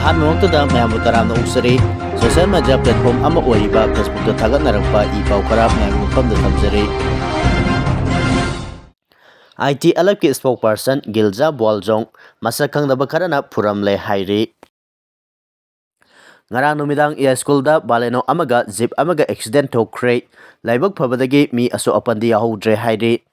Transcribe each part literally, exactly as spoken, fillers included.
ꯑꯍꯥꯟꯕꯃꯛꯇꯗ ꯃꯌꯥꯝꯕꯨ ꯇꯔꯥꯝꯅ ꯑꯣꯛꯆꯔꯤ꯫ Social media platform ꯑꯃ ꯑꯣꯏꯔꯤꯕ Facebookꯇ ꯊꯥꯒꯠꯅꯔꯛꯄ ꯏ ꯄꯥꯎ ꯈꯔ ꯃꯌꯥꯝꯒꯤ ꯃꯐꯝꯗ ꯊꯝꯖꯔꯤ꯫ ITLFꯀꯤ spokesperson ꯒꯤꯜꯖꯥ ꯕꯣꯜꯖꯣꯡ ꯃꯁꯛ ꯈꯪꯗꯕ ꯈꯔꯅ ꯐꯨꯔꯝꯂꯦ ꯍꯥꯏꯔꯤ꯫ ꯉꯔꯥꯡ ꯅꯨꯃꯤꯗꯥꯡ ꯌꯥꯏꯁ꯭ꯀꯨꯜꯗ Baleno ꯑꯃꯒ Jeep ꯑꯃꯒ accident ꯊꯣꯛꯈ꯭ꯔꯦ꯫ ꯂꯥꯏꯕꯛ ꯐꯕꯗꯒꯤ ꯃꯤ ꯑꯁꯣꯛ ꯑꯄꯟꯗꯤ ꯌꯥꯎꯍꯧꯗ꯭ꯔꯦ ꯍꯥꯏꯔꯤ꯫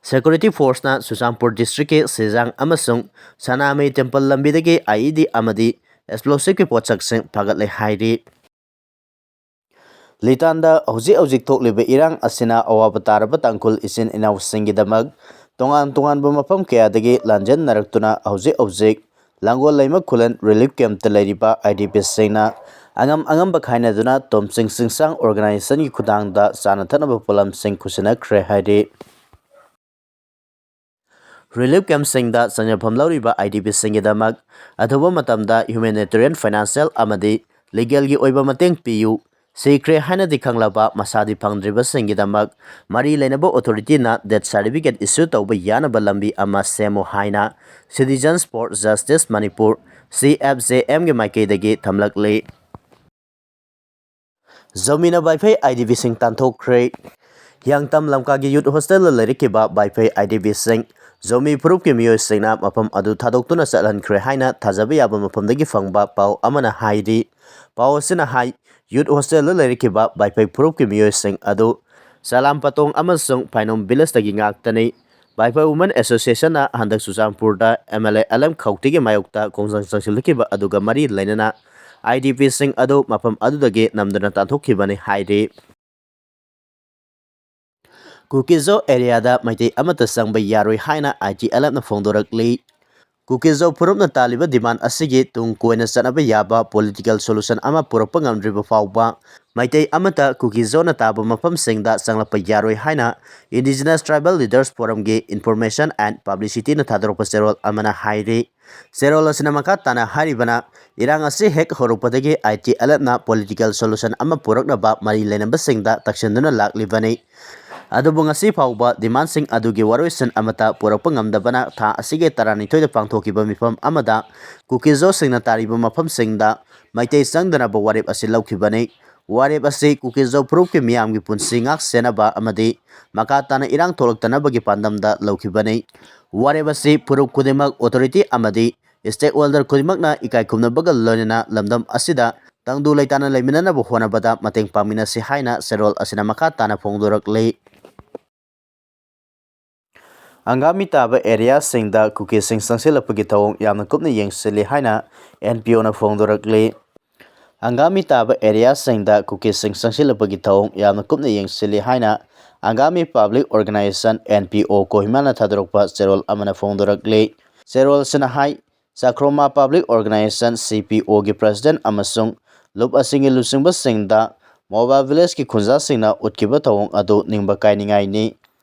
Security forceꯅ ꯆꯨꯔꯆꯥꯟꯄꯨꯔ districtꯀꯤ ꯁꯤꯖꯥꯡ ꯑꯃꯁꯨꯡ ꯁꯅꯥꯃꯍꯤ temple ꯂꯝꯕꯤꯗꯒꯤ IED ꯑꯃꯗꯤ explosiveꯀꯤ ꯄꯣꯠꯁꯛꯁꯤꯡ ꯐꯥꯒꯠꯂꯦ ꯍꯥꯏꯔꯤ꯫ ꯂꯤꯇꯥꯟꯗ ꯍꯧꯖꯤꯛ ꯍꯧꯖꯤꯛ ꯊꯣꯛꯂꯤꯕ ꯏꯔꯥꯡ ꯑꯁꯤꯅ ꯑꯋꯥꯕ ꯇꯥꯔꯕ ꯇꯥꯡꯈꯨꯜ ꯏꯆꯤꯟ ꯏꯅꯥꯎꯁꯤꯡꯒꯤꯗꯃꯛ ꯇꯣꯉꯥꯟ ꯇꯣꯉꯥꯟꯕ ꯃꯐꯝ ꯀꯌꯥꯗꯒꯤ ꯂꯥꯟꯖꯦꯟꯅꯔꯛꯇꯨꯅ ꯍꯧꯖꯤꯛ ꯍꯧꯖꯤꯛ ꯂꯥꯡꯒꯣꯜ ꯂꯩꯃ ꯈꯨꯂꯦꯟ relief campꯇ ꯂꯩꯔꯤꯕ IDPꯁꯤꯡꯅ ꯑꯉꯝ ꯑꯉꯝꯕ ꯈꯥꯏꯅꯗꯨꯅ ꯇꯣꯝꯆꯤꯡ ꯆꯤꯡꯁꯥꯡ organizationꯒꯤ ꯈꯨꯠꯊꯥꯡꯗ ꯆꯥꯅ ꯊꯛꯅꯕ ꯄꯣꯠꯂꯝꯁꯤꯡ ꯈꯨꯠꯁꯤꯟꯅꯈ꯭ꯔꯦ ꯍꯥꯏꯔꯤ꯫ Relief campꯁꯤꯡꯗ ꯆꯪꯖꯐꯝ ꯂꯧꯔꯤꯕ IDPꯁꯤꯡꯒꯤꯗꯃꯛ ꯑꯊꯨꯕ ꯃꯇꯝꯗ humanitarian, financial ꯑꯃꯗꯤ legalꯒꯤ ꯑꯣꯏꯕ ꯃꯇꯦꯡ ꯄꯤꯌꯨ꯫ ꯁꯤꯈ꯭ꯔꯦ ꯍꯥꯏꯅꯗꯤ ꯈꯪꯂꯕ ꯃꯁꯥꯗꯤ ꯐꯪꯗ꯭ꯔꯤꯕꯁꯤꯡꯒꯤꯗꯃꯛ ꯃꯔꯤ ꯂꯩꯅꯕ authorityꯅ death certificate issue ꯇꯧꯕ ꯌꯥꯅꯕ ꯂꯝꯕꯤ ꯑꯃ ꯁꯦꯝꯃꯨ ꯍꯥꯏꯅ Citizens for Justice Manipur, CFJMꯒꯤ ꯃꯥꯏꯀꯩꯗꯒꯤ ꯊꯝꯂꯛꯂꯤ꯫ ꯖꯣꯃꯤꯅ ꯕꯥꯏꯐꯩ IDPꯁꯤꯡ ꯇꯥꯟꯊꯣꯛꯈ꯭ꯔꯦ꯫ ꯍꯤꯌꯥꯡꯇꯝ ꯂꯝꯀꯥꯒꯤ youth hostelꯗ ꯂꯩꯔꯛꯈꯤꯕ ꯕꯥꯏꯐꯩ IDPꯁꯤꯡ ꯖꯣꯃꯤ ꯐꯨꯔꯨꯞꯀꯤ ꯃꯤꯑꯣꯏꯁꯤꯡꯅ ꯃꯐꯝ ꯑꯗꯨ ꯊꯥꯗꯣꯛꯇꯨꯅ ꯆꯠꯍꯟꯈ꯭ꯔꯦ ꯍꯥꯏꯅ ꯊꯥꯖꯕ ꯌꯥꯕ ꯃꯐꯝꯗꯒꯤ ꯐꯪꯕ ꯄꯥꯎ ꯑꯃꯅ ꯍꯥꯏꯔꯤ꯫ ꯄꯥꯎ ꯑꯁꯤꯅ ꯍꯥꯏ, youth hostelꯗ ꯂꯩꯔꯛꯈꯤꯕ ꯕꯥꯏꯐꯩ ꯐꯨꯔꯨꯞꯀꯤ ꯃꯤꯑꯣꯏꯁꯤꯡ ꯑꯗꯨ ꯆꯂꯥꯝꯄꯇꯣꯡ ꯑꯃꯁꯨꯡ ꯐꯥꯏꯅꯣꯝ villageꯇꯒꯤ ꯉꯥꯛꯇꯅꯤ꯫ ꯕꯥꯏꯐꯩ Women Associationꯅ ꯍꯟꯗꯛ ꯆꯨꯔꯆꯥꯟꯄꯨꯔꯗ MLA ꯑꯦꯜ ꯑꯦꯝ ꯈꯧꯇꯤꯒꯤ ꯃꯥꯌꯣꯛꯇ ꯈꯣꯡꯖꯪ ꯆꯪꯁꯤꯜꯂꯛꯈꯤꯕ ꯑꯗꯨꯒ ꯃꯔꯤ ꯂꯩꯅꯅ IDPꯁꯤꯡ ꯑꯗꯨ ꯃꯐꯝ ꯑꯗꯨꯗꯒꯤ ꯅꯝꯗꯨꯅ ꯇꯥꯟꯊꯣꯛꯈꯤꯕꯅꯤ ꯍꯥꯏꯔꯤ꯫ ꯀꯨꯀꯤꯖꯣ areaꯗ ꯃꯩꯇꯩ ꯑꯃꯠꯇ ꯆꯪꯕ ꯌꯥꯔꯣꯏ ꯍꯥꯏꯅ ITLFꯅ ꯐꯣꯡꯗꯣꯔꯛꯂꯤ꯫ ꯀꯨꯀꯤꯖꯣ ꯐꯨꯔꯨꯞꯅ ꯇꯥꯜꯂꯤꯕ demand ꯑꯁꯤꯒꯤ ꯇꯨꯡ ꯀꯣꯏꯅ ꯆꯠꯅꯕ ꯌꯥꯕ political solution ꯑꯃ ꯄꯨꯔꯛꯄ ꯉꯝꯗ꯭ꯔꯤꯕ ꯐꯥꯎꯕ ꯃꯩꯇꯩ ꯑꯃꯠꯇ ꯀꯨꯀꯤꯖꯣꯅ ꯇꯥꯕ ꯃꯐꯝꯁꯤꯡꯗ ꯆꯪꯂꯛꯄ ꯌꯥꯔꯣꯏ ꯍꯥꯏꯅ Indigenous Tribal Leaders Forumꯒꯤ Information and Publicityꯅ ꯊꯥꯗꯣꯔꯛꯄ ꯆꯦꯔꯣꯜ ꯑꯃꯅ ꯍꯥꯏꯔꯤ꯫ ꯆꯦꯔꯣꯜ ꯑꯁꯤꯅ ꯃꯈꯥ ꯇꯥꯅ ꯍꯥꯏꯔꯤꯕꯅ, ꯏꯔꯥꯡ ꯑꯁꯤ ꯍꯦꯛ ꯍꯧꯔꯛꯄꯗꯒꯤ ITLFꯅ political solution ꯑꯃ ꯄꯨꯔꯛꯅꯕ ꯃꯔꯤ ꯂꯩꯅꯕꯁꯤꯡꯗ ꯇꯛꯁꯤꯟꯗꯨꯅ ꯂꯥꯛꯂꯤꯕꯅꯤ꯫ ꯑꯗꯨꯕꯨ ꯉꯁꯤ ꯐꯥꯎꯕ ꯗꯤꯃꯥꯟꯁꯤꯡ ꯑꯗꯨꯒꯤ ꯋꯥꯔꯣꯏꯁꯤꯟ ꯑꯃꯠꯇ ꯄꯨꯔꯛꯄ ꯉꯝꯗꯕꯅ ꯊꯥ ꯑꯁꯤꯒꯤ ꯇꯔꯥꯅꯤꯊꯣꯏꯗ ꯄꯥꯡꯊꯣꯛꯈꯤꯕ ꯃꯤꯐꯝ ꯑꯃꯗ ꯀꯨꯀꯤꯖꯣꯁꯤꯡꯅ ꯇꯥꯔꯤꯕ ꯃꯐꯝꯁꯤꯡꯗ ꯃꯩꯇꯩ ꯆꯪꯗꯅꯕ ꯋꯥꯔꯦꯞ ꯑꯁꯤ ꯂꯧꯈꯤꯕꯅꯤ꯫ ꯋꯥꯔꯦꯞ ꯑꯁꯤ ꯀꯨꯀꯤꯖꯣ ꯐꯨꯔꯨꯞꯀꯤ ꯃꯤꯌꯥꯝꯒꯤ ꯄꯨꯟꯁꯤ ꯉꯥꯛ ꯁꯦꯟꯅꯕ ꯑꯃꯗꯤ ꯃꯈꯥ ꯇꯥꯅ ꯏꯔꯥꯡ ꯊꯣꯛꯂꯛꯇꯅꯕꯒꯤ ꯄꯥꯟꯗꯝꯗ ꯂꯧꯈꯤꯕꯅꯤ꯫ ꯋꯥꯔꯦꯞ ꯑꯁꯤ ꯐꯨꯔꯨꯞ ꯈꯨꯗꯤꯡꯃꯛ, ꯑꯣꯊꯣꯔꯤꯇꯤ ꯑꯃꯗꯤ ꯁ꯭ꯇꯦꯛꯍꯣꯜꯗꯔ ꯈꯨꯗꯤꯡꯃꯛꯅ ꯏꯀꯥꯏ ꯈꯨꯝꯅꯕꯒ ꯂꯣꯏꯅꯅ ꯂꯝꯗꯝ ꯑꯁꯤꯗ ꯇꯪꯗꯨ ꯂꯩꯇꯥꯅ ꯂꯩꯃꯤꯟꯅꯅꯕ ꯍꯣꯠꯅꯕꯗ ꯃꯇꯦꯡ ꯄꯥꯡꯃꯤꯟꯅꯁꯤ ꯍꯥꯏꯅ ꯆꯦꯔꯣꯜ ꯑꯁꯤꯅ ꯃꯈꯥ ꯇꯥꯅ ꯐꯣꯡꯗꯣꯔꯛꯂꯤ꯫ ꯑꯪꯒꯥꯃꯤ ꯇꯥꯕ ꯑꯦꯔꯤꯌꯥꯁꯤꯡꯗ ꯀꯨꯀꯤꯁꯤꯡ ꯆꯪꯁꯤꯜꯂꯛꯄꯒꯤ ꯊꯧꯑꯣꯡ ꯌꯥꯝꯅ ꯀꯨꯞꯅ ꯌꯦꯡꯁꯤꯜꯂꯤ ꯍꯥꯏꯅ ꯑꯦꯟ ꯄꯤ ꯑꯣꯅ ꯐꯣꯡꯗꯣꯔꯛꯂꯤ꯫ ꯑꯪꯒꯥꯃꯤ ꯇꯥꯕ ꯑꯦꯔꯤꯌꯥꯁꯤꯡꯗ ꯀꯨꯀꯤꯁꯤꯡ ꯆꯪꯁꯤꯜꯂꯛꯄꯒꯤ ꯊꯧꯑꯣꯡ ꯌꯥꯝꯅ ꯀꯨꯞꯅ ꯌꯦꯡꯁꯤꯜꯂꯤ ꯍꯥꯏꯅ Angami public organisation, N P ꯑꯣ, ꯀꯣꯍꯤꯃꯥꯅ ꯊꯥꯗꯣꯔꯛꯄ ꯆꯦꯔꯣꯜ ꯑꯃꯅ ꯐꯣꯡꯗꯣꯔꯛꯂꯤ꯫ ꯆꯦꯔꯣꯜꯁꯤꯅ ꯍꯥꯏ, ꯆꯥꯈ꯭ꯔꯣꯃꯥ ꯄꯕ꯭ꯂꯤꯛ ꯑꯣꯔꯒꯅꯥꯏꯖꯦꯁꯟ, ꯁꯤ ꯄꯤ ꯑꯣꯒꯤ ꯄ꯭ꯔꯁꯤꯗꯦꯟ ꯑꯃꯁꯨꯡ ꯂꯨꯞ ꯑꯁꯤꯒꯤ ꯂꯨꯆꯤꯡꯕꯁꯤꯡꯗ ꯃꯣꯕꯥꯏꯜ ꯚꯤꯂꯦꯖꯀꯤ ꯈꯨꯟꯖꯥꯁꯤꯡꯅ ꯎꯠꯈꯤꯕ ꯊꯧꯑꯣꯡ ꯑꯗꯨ ꯅꯤꯡꯕ ꯀꯥꯏꯅꯤꯡꯉꯥꯏꯅꯤ꯫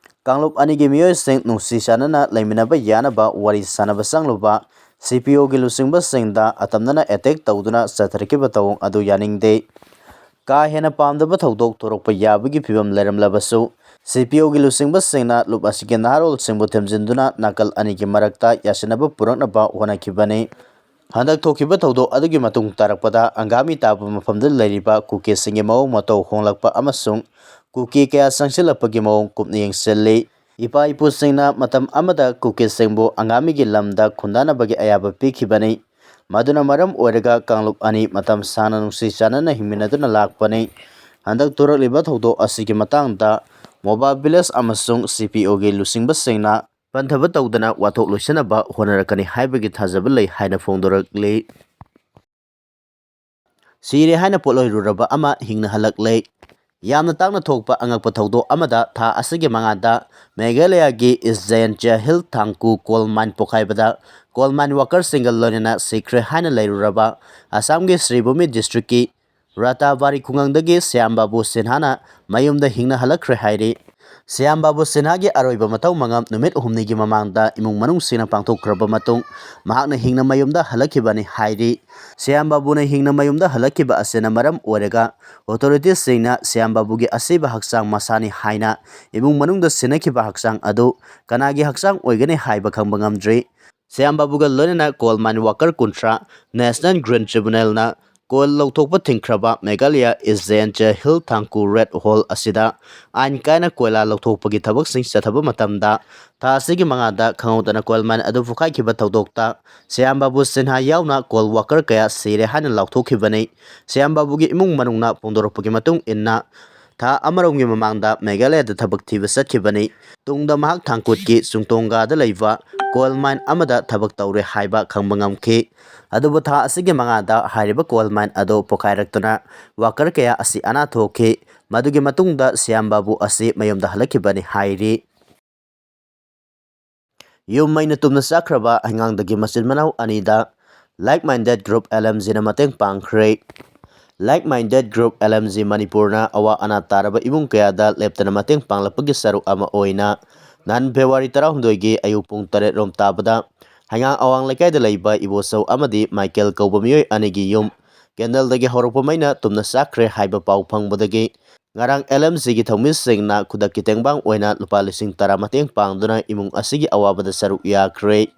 ꯀꯥꯡꯂꯨꯞ ꯑꯅꯤꯒꯤ ꯃꯤꯑꯣꯏꯁꯤꯡ ꯅꯨꯡꯁꯤ ꯆꯥꯟꯅꯅ ꯂꯩꯃꯤꯟꯅꯕ ꯌꯥꯅꯕ ꯋꯥꯔꯤ ꯁꯥꯟꯅꯕ ꯆꯪꯂꯨꯕ ꯁꯤ ꯄꯤ ꯑꯣꯒꯤ ꯂꯨꯆꯤꯡꯕꯁꯤꯡꯗ ꯑꯇꯝꯅꯅ ꯑꯦꯇꯦꯛ ꯇꯧꯗꯨꯅ ꯆꯠꯊꯔꯛꯈꯤꯕ ꯊꯧꯑꯣꯡ ꯑꯗꯨ ꯌꯥꯅꯤꯡꯗꯦ꯫ ꯀꯥ ꯍꯦꯟꯅ ꯄꯥꯝꯗꯕ ꯊꯧꯗꯣꯛ ꯊꯣꯔꯛꯄ ꯌꯥꯕꯒꯤ ꯐꯤꯕꯝ ꯂꯩꯔꯝꯂꯕꯁꯨ, ꯁꯤ ꯄꯤ ꯑꯣꯒꯤ ꯂꯨꯆꯤꯡꯕꯁꯤꯡꯅ ꯂꯨꯞ ꯑꯁꯤꯒꯤ ꯅꯍꯥꯔꯣꯜꯁꯤꯡꯕꯨ ꯊꯦꯝꯖꯤꯟꯗꯨꯅ ꯅꯥꯀꯜ ꯑꯅꯤꯒꯤ ꯃꯔꯛꯇ ꯌꯥꯁꯤꯟꯅꯕ ꯄꯨꯔꯛꯅꯕ ꯍꯣꯠꯅꯈꯤꯕꯅꯤ꯫ ꯍꯟꯗꯛ ꯊꯣꯛꯈꯤꯕ ꯊꯧꯗꯣꯛ ꯑꯗꯨꯒꯤ ꯃꯇꯨꯡ ꯇꯥꯔꯛꯄꯗ ꯑꯪꯒꯥꯃꯤ ꯇꯥꯕ ꯃꯐꯝꯗ ꯂꯩꯔꯤꯕ ꯀꯨꯀꯤꯁꯤꯡꯒꯤ ꯃꯑꯣꯡ ꯃꯇꯧ ꯍꯣꯡꯂꯛꯄ ꯑꯃꯁꯨꯡ ꯀꯨꯀꯤ ꯀꯌꯥ ꯆꯪꯁꯤꯜꯂꯛꯄꯒꯤ ꯃꯑꯣꯡ ꯀꯨꯞꯅ ꯌꯦꯡꯁꯤꯜꯂꯤ꯫ ꯏꯄꯥ ꯏꯄꯨꯁꯤꯡꯅ ꯃꯇꯝ ꯑꯃꯗ ꯀꯨꯀꯤꯁꯤꯡꯕꯨ ꯑꯪꯒꯥꯃꯤꯒꯤ ꯂꯝꯗ ꯈꯨꯟꯗꯥꯅꯕꯒꯤ ꯑꯌꯥꯕ ꯄꯤꯈꯤꯕꯅꯤ꯫ ꯃꯗꯨꯅ ꯃꯔꯝ ꯑꯣꯏꯔꯒ ꯀꯥꯡꯂꯨꯞ ꯑꯅꯤ ꯃꯇꯝ ꯁꯥꯡꯅ ꯅꯨꯡꯁꯤ ꯆꯥꯟꯅꯅ ꯍꯤꯡꯃꯤꯟꯅꯗꯨꯅ ꯂꯥꯛꯄꯅꯤ꯫ ꯍꯟꯗꯛ ꯊꯣꯔꯛꯂꯤꯕ ꯊꯧꯗꯣꯛ ꯑꯁꯤꯒꯤ ꯃꯇꯥꯡꯗ ꯃꯣꯕꯥꯏꯜ ꯚꯤꯂꯦꯖ ꯑꯃꯁꯨꯡ ꯁꯤ ꯄꯤ ꯑꯣꯒꯤ ꯂꯨꯆꯤꯡꯕꯁꯤꯡꯅ ꯄꯟꯊꯕ ꯇꯧꯗꯅ ꯋꯥꯊꯣꯛ ꯂꯣꯏꯁꯤꯟꯅꯕ ꯍꯣꯠꯅꯔꯛꯀꯅꯤ ꯍꯥꯏꯕꯒꯤ ꯊꯥꯖꯕ ꯂꯩ ꯍꯥꯏꯅ ꯐꯣꯡꯗꯣꯔꯛꯂꯤ꯫ ꯁꯤꯔꯦ ꯍꯥꯏꯅ ꯄꯣꯠꯂꯣꯏꯔꯨꯔꯕ ꯑꯃ ꯍꯤꯡꯅ ꯍꯜꯂꯛꯂꯦ꯫ ꯌꯥꯝꯅ ꯇꯥꯡꯅ ꯊꯣꯛꯄ ꯑꯉꯛꯄ ꯊꯧꯗꯣꯛ ꯑꯃꯗ ꯊꯥ ꯑꯁꯤꯒꯤ ꯃꯉꯥꯗ ꯃꯦꯘꯥꯂꯌꯥꯒꯤ ꯏꯁ ꯖꯌꯟꯇꯤꯌꯥ ꯍꯤꯜ ꯊꯥꯡꯀꯨ ꯀꯣꯜ ꯃꯥꯏꯟ ꯄꯣꯈꯥꯏꯕꯗ ꯀꯣꯜ ꯃꯥꯏꯟ ꯋꯥꯀꯔꯁꯤꯡꯒ ꯂꯣꯏꯅꯅ ꯁꯤꯈ꯭ꯔꯦ ꯍꯥꯏꯅ ꯂꯩꯔꯨꯔꯕ ꯑꯁꯥꯝꯒꯤ ꯁ꯭ꯔꯤꯚꯨꯃꯤ ꯗꯤꯁꯇ꯭ꯔꯤꯛꯀꯤ ꯔꯥꯇꯥꯕꯥꯔꯤ ꯈꯨꯡꯒꯪꯗꯒꯤ ꯁ꯭ꯌꯥꯝ ꯕꯥꯕꯨ ꯁꯤꯟꯍꯥꯅ ꯃꯌꯨꯝꯗ ꯍꯤꯡꯅ ꯍꯜꯂꯛꯈ꯭ꯔꯦ ꯍꯥꯏꯔꯤ꯫ ꯁ꯭ꯌꯥꯝ ꯕꯥꯕꯨ ꯁꯤꯟꯍꯥꯒꯤ ꯑꯔꯣꯏꯕ ꯃꯊꯧ ꯃꯉꯝ ꯅꯨꯃꯤꯠ ꯍꯨꯝꯅꯤꯒꯤ ꯃꯃꯥꯡꯗ ꯏꯃꯨꯡ ꯃꯅꯨꯡꯁꯤꯡꯅ ꯄꯥꯡꯊꯣꯛꯈ꯭ꯔꯕ ꯃꯇꯨꯡ, ꯃꯍꯥꯛꯅ ꯍꯤꯡꯅ ꯃꯌꯨꯝꯗ ꯍꯜꯂꯛꯈꯤꯕꯅꯤ ꯍꯥꯏꯔꯤ꯫ ꯁ꯭ꯌꯥꯝ ꯕꯥꯕꯨꯅ ꯍꯤꯡꯅ ꯃꯌꯨꯝꯗ ꯍꯜꯂꯛꯈꯤꯕ ꯑꯁꯤꯅ ꯃꯔꯝ ꯑꯣꯏꯔꯒ, ꯑꯣꯊꯣꯔꯤꯇꯤꯁꯁꯤꯡꯅ ꯁ꯭ꯌꯥꯝ ꯕꯥꯕꯨꯒꯤ ꯑꯁꯤꯕ ꯍꯛꯆꯥꯡ ꯃꯁꯥꯅꯤ ꯍꯥꯏꯅ ꯏꯃꯨꯡ ꯃꯅꯨꯡꯗ ꯁꯤꯟꯅꯈꯤꯕ ꯍꯛꯆꯥꯡ ꯑꯗꯨ ꯀꯅꯥꯒꯤ ꯍꯛꯆꯥꯡ ꯑꯣꯏꯒꯅꯤ ꯍꯥꯏꯕ ꯈꯪꯕ ꯉꯝꯗ꯭ꯔꯤ꯫ ꯁ꯭ꯌꯥꯝ ꯕꯥꯕꯨꯒ ꯂꯣꯏꯅꯅ coal mine worker ꯀꯨꯟꯊ꯭ꯔꯥ National Green Tribunalꯅ coal ꯂꯧꯊꯣꯛꯄ ꯊꯤꯡꯈ꯭ꯔꯕ Meghalaya East Jaintia Hills Thangkhul Red Hole ꯑꯁꯤꯗ ꯑꯥꯏꯟ ꯀꯥꯏꯅ ꯀꯣꯏꯂꯥ ꯂꯧꯊꯣꯛꯄꯒꯤ ꯊꯕꯛꯁꯤꯡ ꯆꯠꯊꯕ ꯃꯇꯝꯗ, ꯊꯥ ꯑꯁꯤꯒꯤ ꯃꯉꯥꯗ ꯈꯪꯍꯧꯗꯅ coal mine ꯑꯗꯨ ꯄꯣꯈꯥꯏꯈꯤꯕ ꯊꯧꯗꯣꯛꯇ ꯁ꯭ꯌꯥꯝ ꯕꯥꯕꯨ ꯁꯤꯟꯍꯥ ꯌꯥꯎꯅ coal worker ꯀꯌꯥ ꯁꯤꯔꯦ ꯍꯥꯏꯅ ꯂꯥꯎꯊꯣꯛꯈꯤꯕꯅꯤ꯫ ꯁ꯭ꯌꯥꯝ ꯕꯥꯕꯨꯒꯤ ꯏꯃꯨꯡ ꯃꯅꯨꯡꯅ ꯐꯣꯡꯗꯣꯔꯛꯄꯒꯤ ꯃꯇꯨꯡ ꯏꯟꯅ, ꯊꯥ ꯑꯃꯔꯣꯝꯒꯤ ꯃꯃꯥꯡꯗ ꯃꯦꯘꯥꯂꯌꯥꯗ ꯊꯕꯛ ꯊꯤꯕ ꯆꯠꯈꯤꯕꯅꯤ꯫ ꯇꯨꯡꯗ ꯃꯍꯥꯛ ꯊꯥꯡꯀꯨꯠꯀꯤ ꯆꯨꯡꯇꯣꯡꯒꯥꯗ ꯂꯩꯕ coal mine ꯑꯃꯗ ꯊꯕꯛ ꯇꯧꯔꯦ ꯍꯥꯏꯕ ꯈꯪꯕ ꯉꯝꯈꯤ꯫ ꯑꯗꯨꯕꯨ ꯊꯥ ꯑꯁꯤꯒꯤ ꯃꯉꯥꯗ ꯍꯥꯏꯔꯤꯕ coal mine ꯑꯗꯨ ꯄꯣꯈꯥꯏꯔꯛꯇꯨꯅ worker ꯀꯌꯥ ꯑꯁꯤ ꯑꯅꯥ ꯊꯣꯛꯈꯤ꯫ ꯃꯗꯨꯒꯤ ꯃꯇꯨꯡꯗ ꯁ꯭ꯌꯥꯝ ꯕꯥꯕꯨ ꯑꯁꯤ ꯃꯌꯨꯝꯗ ꯍꯜꯂꯛꯈꯤꯕꯅꯤ ꯍꯥꯏꯔꯤ꯫ ꯌꯨꯝ ꯃꯩꯅ ꯇꯨꯝꯅ ꯆꯥꯛꯈ꯭ꯔꯕ ꯍꯩꯉꯥꯡꯗꯒꯤ ꯃꯆꯤꯟ ꯃꯅꯥꯎ ꯑꯅꯤꯗ like-minded group L M Gꯅ ꯃꯇꯦꯡ ꯄꯥꯡꯈ꯭ꯔꯦ꯫ Like-minded group L M G ꯃꯅꯤꯄꯨꯔꯅ ꯑꯋꯥ ꯑꯅꯥ ꯇꯥꯔꯕ ꯏꯃꯨꯡ ꯀꯌꯥꯗ ꯂꯦꯞꯇꯅ ꯃꯇꯦꯡ ꯄꯥꯡꯂꯛꯄꯒꯤ ꯁꯔꯨꯛ ꯑꯃ ꯑꯣꯏꯅ, ꯅꯍꯥꯟ February ꯇꯔꯥꯍꯨꯝꯗꯣꯏꯒꯤ ꯑꯌꯨꯛ ꯄꯨꯡ ꯇꯔꯦꯠ ꯔꯣꯝ ꯇꯥꯕꯗ ꯍꯩꯉꯥꯡ ꯑꯋꯥꯡ ꯂꯩꯀꯥꯏꯗ ꯂꯩꯕ ꯏꯕꯣꯆꯧ ꯑꯃꯗꯤ ꯃꯥꯏꯀꯦꯜ ꯀꯧꯕ ꯃꯤꯑꯣꯏ ꯑꯅꯤꯒꯤ ꯌꯨꯝ candleꯗꯒꯤ ꯍꯧꯔꯛꯄ ꯃꯩꯅ ꯇꯨꯝꯅ ꯆꯥꯛꯈ꯭ꯔꯦ ꯍꯥꯏꯕ ꯄꯥꯎ ꯐꯪꯕꯗꯒꯤ, ꯉꯔꯥꯡ L M Gꯒꯤ ꯊꯧꯃꯤꯁꯤꯡꯅ ꯈꯨꯗꯛꯀꯤ ꯇꯦꯡꯕꯥꯡ ꯑꯣꯏꯅ ꯂꯨꯄꯥ ꯂꯤꯁꯤꯡ ꯇꯔꯥ ꯃꯇꯦꯡ ꯄꯥꯡꯗꯨꯅ ꯏꯃꯨꯡ ꯑꯁꯤꯒꯤ ꯑꯋꯥꯕꯗ ꯁꯔꯨꯛ ꯌꯥꯈ꯭ꯔꯦ꯫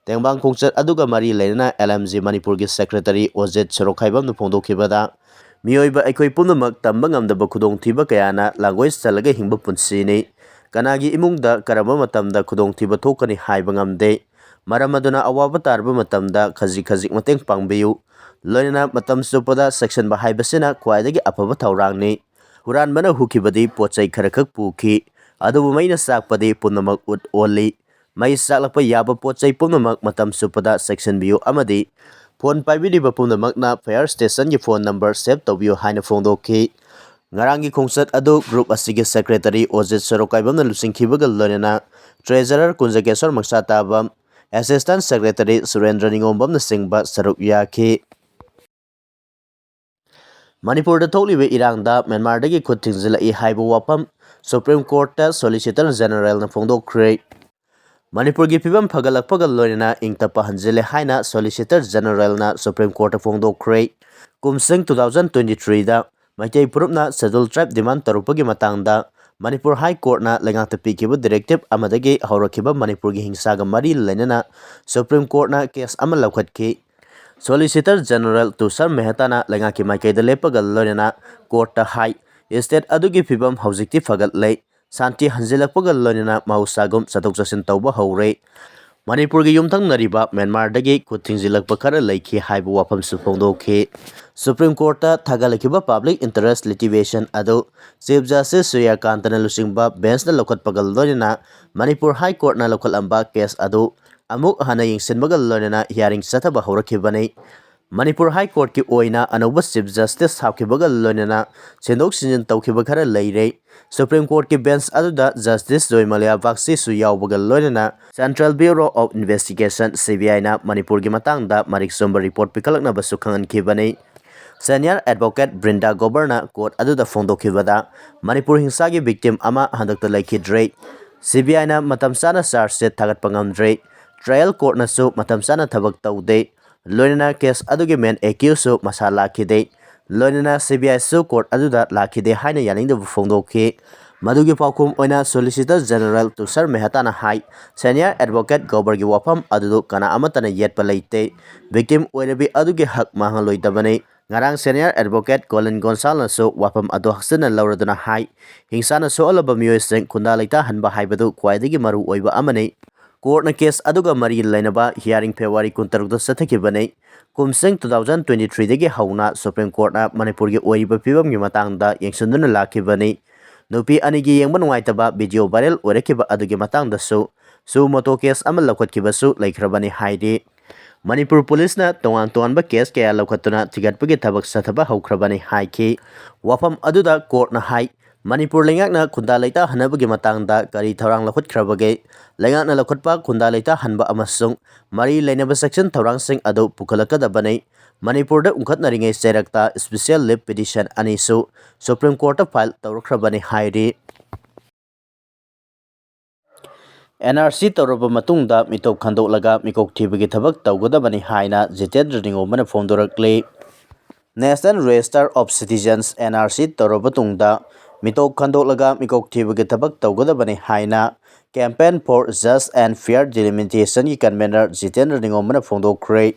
ꯇꯦꯡꯕꯥꯡ ꯈꯣꯡꯆꯠ ꯑꯗꯨꯒ ꯃꯔꯤ ꯂꯩꯅꯅ L M G ꯃꯅꯤꯄꯨꯔꯒꯤ secretary ꯑꯣꯖꯤꯠ ꯁꯣꯔꯣꯛꯈꯥꯏꯕꯝꯅ ꯐꯣꯡꯗꯣꯛꯈꯤꯕꯗ, ꯃꯤꯑꯣꯏꯕ ꯑꯩꯈꯣꯏ ꯄꯨꯝꯅꯃꯛ ꯇꯝꯕ ꯉꯝꯗꯕ ꯈꯨꯗꯣꯡꯊꯤꯕ ꯀꯌꯥꯅ ꯂꯥꯡꯒꯣꯏ ꯆꯜꯂꯒ ꯍꯤꯡꯕ ꯄꯨꯟꯁꯤꯅꯤ꯫ ꯀꯅꯥꯒꯤ ꯏꯃꯨꯡꯗ ꯀꯔꯝꯕ ꯃꯇꯝꯗ ꯈꯨꯗꯣꯡꯊꯤꯕ ꯊꯣꯛꯀꯅꯤ ꯍꯥꯏꯕ ꯉꯝꯗꯦ꯫ ꯃꯔꯝ ꯑꯗꯨꯅ ꯑꯋꯥꯕ ꯇꯥꯔꯕ ꯃꯇꯝꯗ ꯈꯖꯤꯛ ꯈꯖꯤꯛ ꯃꯇꯦꯡ ꯄꯥꯡꯕꯤꯌꯨ꯫ ꯂꯣꯏꯅꯅ ꯃꯇꯝ ꯆꯨꯞꯄꯗ ꯆꯦꯛꯁꯤꯟꯕ ꯍꯥꯏꯕꯁꯤꯅ ꯈ꯭ꯋꯥꯏꯗꯒꯤ ꯑꯐꯕ ꯊꯧꯔꯥꯡꯅꯤ꯫ ꯍꯨꯔꯥꯟꯕꯅ ꯍꯨꯈꯤꯕꯗꯤ ꯄꯣꯠ ꯆꯩ ꯈꯔꯈꯛ ꯄꯨꯈꯤ, ꯑꯗꯨꯕꯨ ꯃꯩꯅ ꯆꯥꯛꯄꯗꯤ ꯄꯨꯝꯅꯃꯛ ꯎꯠ ꯑꯣꯜꯂꯤ꯫ ꯃꯩ ꯆꯥꯛꯂꯛꯄ ꯌꯥꯕ ꯄꯣꯠ ꯆꯩ ꯄꯨꯝꯅꯃꯛ ꯃꯇꯝ ꯆꯨꯞꯄꯗ ꯆꯦꯛꯁꯤꯟꯕꯤꯌꯨ ꯑꯃꯗꯤ phone ꯄꯥꯏꯕꯤꯔꯤꯕ ꯄꯨꯝꯅꯃꯛꯅ fire stationꯒꯤ phone number save ꯇꯧꯕꯤꯌꯨ ꯍꯥꯏꯅ ꯐꯣꯡꯗꯣꯛꯈꯤ꯫ ꯉꯔꯥꯡꯒꯤ ꯈꯣꯡꯆꯠ ꯑꯗꯨ group ꯑꯁꯤꯒꯤ secretary ꯑꯣꯖꯤꯠ ꯁꯣꯔꯣꯛꯀꯥꯏꯕꯝꯅ ꯂꯨꯆꯤꯡꯈꯤꯕꯒ ꯂꯣꯏꯅꯅ treasurer ꯀꯨꯟꯖꯒꯦꯁꯣꯔ ꯃꯛꯁꯥꯇꯥꯕꯝ, assistant secretary ꯁꯨꯔꯦꯟꯗ꯭ꯔ ꯅꯤꯉꯣꯝꯕꯝꯅꯆꯤꯡꯕ ꯁꯔꯨꯛ ꯌꯥꯈꯤ꯫ ꯃꯅꯤꯄꯨꯔꯗ ꯊꯣꯛꯂꯤꯕ ꯏꯔꯥꯡꯗ ꯃ꯭ꯌꯥꯟꯃꯥꯔꯗꯒꯤ ꯈꯨꯠ ꯊꯤꯡꯖꯤꯜꯂꯛꯏ ꯍꯥꯏꯕ ꯋꯥꯐꯝ Supreme Courtꯇ Solicitor Generalꯅ ꯐꯣꯡꯗꯣꯛꯈ꯭ꯔꯦ꯫ ꯃꯅꯤꯄꯨꯔꯒꯤ ꯐꯤꯕꯝ ꯐꯒꯠꯂꯛꯄꯒ ꯂꯣꯏꯅꯅ ꯏꯪ ꯇꯞꯄ ꯍꯟꯖꯤꯜꯂꯦ ꯍꯥꯏꯅ Solicitor Generalꯅ Supreme Courtꯇ ꯐꯣꯡꯗꯣꯛꯈ꯭ꯔꯦ꯫ ꯀꯨꯝꯁꯤꯡ two thousand twenty threeꯗ Meitei ꯐꯨꯔꯨꯞꯅ Scheduled Tribe demand ꯇꯧꯔꯛꯄꯒꯤ ꯃꯇꯥꯡꯗ ꯃꯅꯤꯄꯨꯔ High Courtꯅ ꯂꯩꯉꯥꯛꯇ ꯄꯤꯈꯤꯕ directive ꯑꯃꯗꯒꯤ ꯍꯧꯔꯛꯈꯤꯕ ꯃꯅꯤꯄꯨꯔꯒꯤ ꯍꯤꯡꯁꯥꯒ ꯃꯔꯤ ꯂꯩꯅꯅ Supreme Courtꯅ case ꯑꯃ ꯂꯧꯈꯠꯈꯤ꯫ Solicitor General ꯇꯨꯁꯥꯔ ꯃꯦꯍꯇꯥꯅ ꯂꯩꯉꯥꯛꯀꯤ ꯃꯥꯏꯀꯩꯗ ꯂꯦꯞꯄꯒ ꯂꯣꯏꯅꯅ courtꯇ ꯍꯥꯏ, state ꯑꯗꯨꯒꯤ ꯐꯤꯕꯝ ꯍꯧꯖꯤꯛꯇꯤ ꯐꯒꯠꯂꯦ, ꯁꯥꯟꯇꯤ ꯍꯟꯖꯤꯜꯂꯛꯄꯒ ꯂꯣꯏꯅꯅ ꯃꯍꯧꯁꯥꯒꯨꯝ ꯆꯠꯊꯣꯛ ꯆꯠꯁꯤꯟ ꯇꯧꯕ ꯍꯧꯔꯦ꯫ ꯃꯅꯤꯄꯨꯔꯒꯤ ꯌꯨꯝꯊꯪꯅꯔꯤꯕ ꯃ꯭ꯌꯥꯟꯃꯥꯔꯗꯒꯤ ꯈꯨꯠ ꯊꯤꯡꯖꯤꯜꯂꯛꯄ ꯈꯔ ꯂꯩꯈꯤ ꯍꯥꯏꯕ ꯋꯥꯐꯝꯁꯨ ꯐꯣꯡꯗꯣꯛꯈꯤ꯫ Supreme Courtꯇ ꯊꯥꯒꯠꯂꯛꯈꯤꯕ public interest litigation ꯑꯗꯨ Chief Justice ꯁꯨꯔ꯭ꯌꯀꯥꯟꯇꯅ ꯂꯨꯆꯤꯡꯕ benchꯅ ꯂꯧꯈꯠꯄꯒ ꯂꯣꯏꯅꯅ ꯃꯅꯤꯄꯨꯔ High Courtꯅ ꯂꯧꯈꯠꯂꯝꯕ case ꯑꯗꯨ ꯑꯃꯨꯛ ꯍꯟꯅ ꯌꯦꯡꯁꯤꯟꯕꯒ ꯂꯣꯏꯅꯅ hearing ꯆꯠꯊꯕ ꯍꯧꯔꯛꯈꯤꯕꯅꯤ꯫ ꯃꯅꯤꯄꯨꯔ High Courtꯀꯤ ꯑꯣꯏꯅ ꯑꯅꯧꯕ Chief Justice ꯍꯥꯞꯈꯤꯕꯒ ꯂꯣꯏꯅꯅ ꯁꯤꯟꯗꯣꯛ ꯁꯤꯟꯖꯤꯟ ꯇꯧꯈꯤꯕ ꯈꯔ ꯂꯩꯔꯦ꯫ Supreme Courtꯀꯤ bench ꯑꯗꯨꯗ Justice ꯖꯣꯏꯃꯥꯂꯤꯌꯥ ꯕꯥꯒꯆꯤꯁꯨ ꯌꯥꯎꯕꯒ ꯂꯣꯏꯅꯅ Central Bureau of Investigation, CBIꯅ ꯃꯅꯤꯄꯨꯔꯒꯤ ꯃꯇꯥꯡꯗ ꯃꯔꯤꯛ ꯆꯨꯝꯕ report ꯄꯤꯈꯠꯂꯛꯅꯕꯁꯨ ꯈꯪꯍꯟꯈꯤꯕꯅꯤ꯫ Senior Advocate ꯕ꯭ꯔꯤꯟꯗꯥ ꯒꯣꯕꯔꯅ court ꯑꯗꯨꯗ ꯐꯣꯡꯗꯣꯛꯈꯤꯕꯗ, ꯃꯅꯤꯄꯨꯔ ꯍꯤꯡꯁꯥꯒꯤ victim ꯑꯃ ꯍꯟꯗꯛꯇ ꯂꯩꯈꯤꯗ꯭ꯔꯦ꯫ CBIꯅ ꯃꯇꯝ ꯆꯥꯅ charge sheet ꯊꯥꯒꯠꯄ ꯉꯝꯗ꯭ꯔꯦ꯫ Trial courtꯅꯁꯨ ꯃꯇꯝ ꯆꯥꯅ ꯊꯕꯛ ꯇꯧꯗꯦ꯫ ꯂꯣꯏꯅꯅ case ꯑꯗꯨꯒꯤ main accusedꯁꯨ ꯃꯁꯥ ꯂꯥꯛꯈꯤꯗꯦ꯫ ꯂꯣꯏꯅꯅ CBIꯁꯨ court ꯑꯗꯨꯗ ꯂꯥꯛꯈꯤꯗꯦ ꯍꯥꯏꯅ ꯌꯥꯅꯤꯡꯗꯕ ꯐꯣꯡꯗꯣꯛꯈꯤ꯫ ꯃꯗꯨꯒꯤ ꯄꯥꯎꯈꯨꯝ ꯑꯣꯏꯅ Solicitor General ꯇꯨꯁꯥꯔ ꯃꯦꯍꯇꯥꯅ ꯍꯥꯏ, Senior Advocate ꯒꯣꯕꯔꯒꯤ ꯋꯥꯐꯝ ꯑꯗꯨꯗꯨ ꯀꯅꯥ ꯑꯃꯠꯇꯅ ꯌꯦꯠꯄ ꯂꯩꯇꯦ꯫ Victim ꯑꯣꯏꯔꯕꯤ ꯑꯗꯨꯒꯤ ꯍꯛ ꯃꯥꯡꯍꯜꯂꯣꯏꯗꯕꯅꯤ꯫ ꯉꯔꯥꯡ Senior Advocate ꯀꯣꯂꯤꯟ ꯒꯣꯟꯁꯥꯜꯅꯁꯨ ꯋꯥꯐꯝ ꯑꯗꯨ ꯍꯛꯆꯤꯟꯅ ꯂꯧꯔꯗꯨꯅ ꯍꯥꯏ, ꯍꯤꯡꯁꯥꯅ ꯁꯣꯛꯍꯜꯂꯕ ꯃꯤꯑꯣꯏꯁꯤꯡ ꯈꯨꯟꯗꯥ ꯂꯩꯇꯥꯍꯟꯕ ꯍꯥꯏꯕꯗꯨ ꯈ꯭ꯋꯥꯏꯗꯒꯤ ꯃꯔꯨ ꯑꯣꯏꯕ ꯑꯃꯅꯤ꯫ Courtꯅ case ꯑꯗꯨꯒ ꯃꯔꯤ ꯂꯩꯅꯕ hearing February ꯀꯨꯟꯇꯔꯨꯛꯇ ꯆꯠꯊꯈꯤꯕꯅꯤ꯫ ꯀꯨꯝꯁꯤꯡ two thousand twenty threeꯗꯒꯤ ꯍꯧꯅ Supreme Courtꯅ ꯃꯅꯤꯄꯨꯔꯒꯤ ꯑꯣꯏꯔꯤꯕ ꯐꯤꯕꯝꯒꯤ ꯃꯇꯥꯡꯗ ꯌꯦꯡꯁꯤꯟꯗꯨꯅ ꯂꯥꯛꯈꯤꯕꯅꯤ꯫ ꯅꯨꯄꯤ ꯑꯅꯤꯒꯤ ꯌꯦꯡꯕ ꯅꯨꯡꯉꯥꯏꯇꯕ video viral ꯑꯣꯏꯔꯛꯈꯤꯕ ꯑꯗꯨꯒꯤ ꯃꯇꯥꯡꯗꯁꯨ suo motu case ꯑꯃ ꯂꯧꯈꯠꯈꯤꯕꯁꯨ ꯂꯩꯈ꯭ꯔꯕꯅꯤ ꯍꯥꯏꯔꯤ꯫ ꯃꯅꯤꯄꯨꯔ ꯄꯨꯂꯤꯁꯅ ꯇꯣꯉꯥꯟ ꯇꯣꯉꯥꯟꯕ case ꯀꯌꯥ ꯂꯧꯈꯠꯇꯨꯅ ꯊꯤꯒꯠꯄꯒꯤ ꯊꯕꯛ ꯆꯠꯊꯕ ꯍꯧꯈ꯭ꯔꯕꯅꯤ ꯍꯥꯏꯈꯤ꯫ ꯋꯥꯐꯝ ꯑꯗꯨꯗ courtꯅ ꯍꯥꯏ, ꯃꯅꯤꯄꯨꯔ ꯂꯩꯉꯥꯛꯅ ꯈꯨꯟꯗꯥ ꯂꯩꯇꯥꯍꯟꯅꯕꯒꯤ ꯃꯇꯥꯡꯗ ꯀꯔꯤ ꯊꯧꯔꯥꯡ ꯂꯧꯈꯠꯈ꯭ꯔꯕꯒꯦ? ꯂꯩꯉꯥꯛꯅ ꯂꯧꯈꯠꯄ ꯈꯨꯟꯗꯥ ꯂꯩꯇꯥꯍꯟꯕ ꯑꯃꯁꯨꯡ ꯃꯔꯤ ꯂꯩꯅꯕ section ꯊꯧꯔꯥꯡꯁꯤꯡ ꯑꯗꯨ ꯄꯨꯈꯠꯂꯛꯀꯗꯕꯅꯤ꯫ ꯃꯅꯤꯄꯨꯔꯗ ꯎꯪꯈꯠꯅꯔꯤꯉꯩ ꯆꯩꯔꯛꯇ special leave petition ꯑꯅꯤꯁꯨ Supreme Courtꯇ file ꯇꯧꯔꯛꯈ꯭ꯔꯕꯅꯤ ꯍꯥꯏꯔꯤ꯫ NRC ꯇꯧꯔꯕ ꯃꯇꯨꯡꯗ ꯃꯤꯇꯣꯞ ꯈꯟꯗꯣꯛꯂꯒ ꯃꯤꯀꯣꯛ ꯊꯤꯕꯒꯤ ꯊꯕꯛ ꯇꯧꯒꯗꯕꯅꯤ ꯍꯥꯏꯅ Jitendra ꯅꯤꯉꯣꯝꯕꯅ ꯐꯣꯡꯗꯣꯔꯛꯂꯤ꯫ National Register of Citizens, NRC, ꯇꯧꯔꯕ ꯇꯨꯡꯗ ꯃꯤꯇꯣꯞ ꯈꯟꯗꯣꯛꯂꯒ ꯃꯤꯀꯣꯛ ꯊꯤꯕꯒꯤ ꯊꯕꯛ ꯇꯧꯒꯗꯕꯅꯤ ꯍꯥꯏꯅ Campaign for Just and Fair Delimitationꯒꯤ convener Jitendra ꯅꯤꯉꯣꯝꯕꯅ ꯐꯣꯡꯗꯣꯛꯈ꯭ꯔꯦ꯫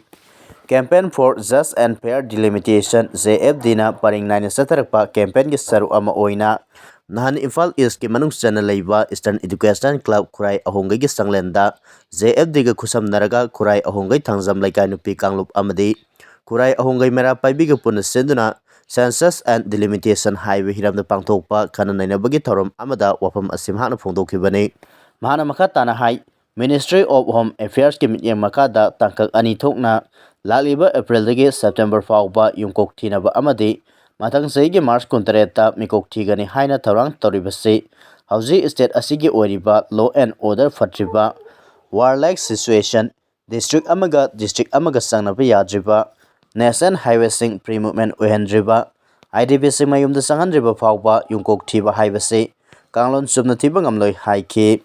Campaign for Just and Fair Delimitation, JFDꯅ ꯄꯔꯤꯡ ꯅꯥꯏꯅ ꯆꯠꯊꯔꯛꯄ campaignꯒꯤ ꯁꯔꯨꯛ ꯑꯃ ꯑꯣꯏꯅ ꯅꯍꯥꯟ ꯏꯝꯐꯥꯜ Eastꯀꯤ ꯃꯅꯨꯡ ꯆꯟꯅ ꯂꯩꯕ Eastern Education Club ꯈꯨꯔꯥꯏ ꯑꯍꯣꯡꯒꯩꯒꯤ ꯆꯪꯂꯦꯟꯗ JFDꯒ ꯈꯨꯠꯁꯝꯅꯔꯒ ꯈꯨꯔꯥꯏ ꯑꯍꯣꯡꯒꯩ ꯊꯥꯡꯖꯝ ꯂꯩꯀꯥꯏ ꯅꯨꯄꯤ ꯀꯥꯡꯂꯨꯞ ꯑꯃꯗꯤ ꯈꯨꯔꯥꯏ ꯑꯍꯣꯡꯒꯩ ꯃꯩꯔꯥ ꯄꯥꯏꯕꯤꯒ ꯄꯨꯟꯅ ꯁꯤꯟꯗꯨꯅ Census and Delimitation ꯍꯥꯏꯕ ꯍꯤꯔꯝꯗ ꯄꯥꯡꯊꯣꯛꯄ ꯈꯟꯅ ꯅꯩꯅꯕꯒꯤ ꯊꯧꯔꯝ ꯑꯃꯗ ꯋꯥꯐꯝ ꯑꯁꯤ ꯃꯍꯥꯛꯅ ꯐꯣꯡꯗꯣꯛꯈꯤꯕꯅꯤ꯫ ꯃꯍꯥꯛꯅ ꯃꯈꯥ ꯇꯥꯅ ꯍꯥꯏ, Ministry of Home Affairsꯀꯤ ꯃꯤꯠꯌꯦꯡ ꯃꯈꯥꯗ ꯇꯥꯡꯀꯛ ꯑꯅꯤ ꯊꯣꯛꯅ ꯂꯥꯛꯂꯤꯕ Aprilꯗꯒꯤ September ꯐꯥꯎꯕ ꯌꯨꯝꯀꯣꯛ ꯊꯤꯅꯕ ꯑꯃꯗꯤ ꯃꯊꯪ ꯆꯍꯤꯒꯤ March ꯀꯨꯟꯇꯔꯦꯠꯇ ꯃꯤꯀꯣꯛ ꯊꯤꯒꯅꯤ ꯍꯥꯏꯅ ꯊꯧꯔꯥꯡ ꯇꯧꯔꯤꯕꯁꯤ ꯍꯧꯖꯤꯛ state ꯑꯁꯤꯒꯤ ꯑꯣꯏꯔꯤꯕ law and order ꯐꯠꯇ꯭ꯔꯤꯕ, warlike situation, district ꯑꯃꯒ district ꯑꯃꯒ ꯆꯪꯅꯕ ꯌꯥꯗ꯭ꯔꯤꯕ, national highwayꯁꯤꯡ free movement ꯑꯣꯏꯍꯟꯗ꯭ꯔꯤꯕ, IDPꯁꯤꯡ ꯃꯌꯨꯝꯗ ꯆꯪꯍꯟꯗ꯭ꯔꯤꯕ ꯐꯥꯎꯕ ꯌꯨꯝꯀꯣꯛ ꯊꯤꯕ ꯍꯥꯏꯕꯁꯤ ꯀꯥꯡꯂꯣꯟ ꯆꯨꯝꯅ ꯊꯤꯕ ꯉꯝꯂꯣꯏ ꯍꯥꯏꯈꯤ꯫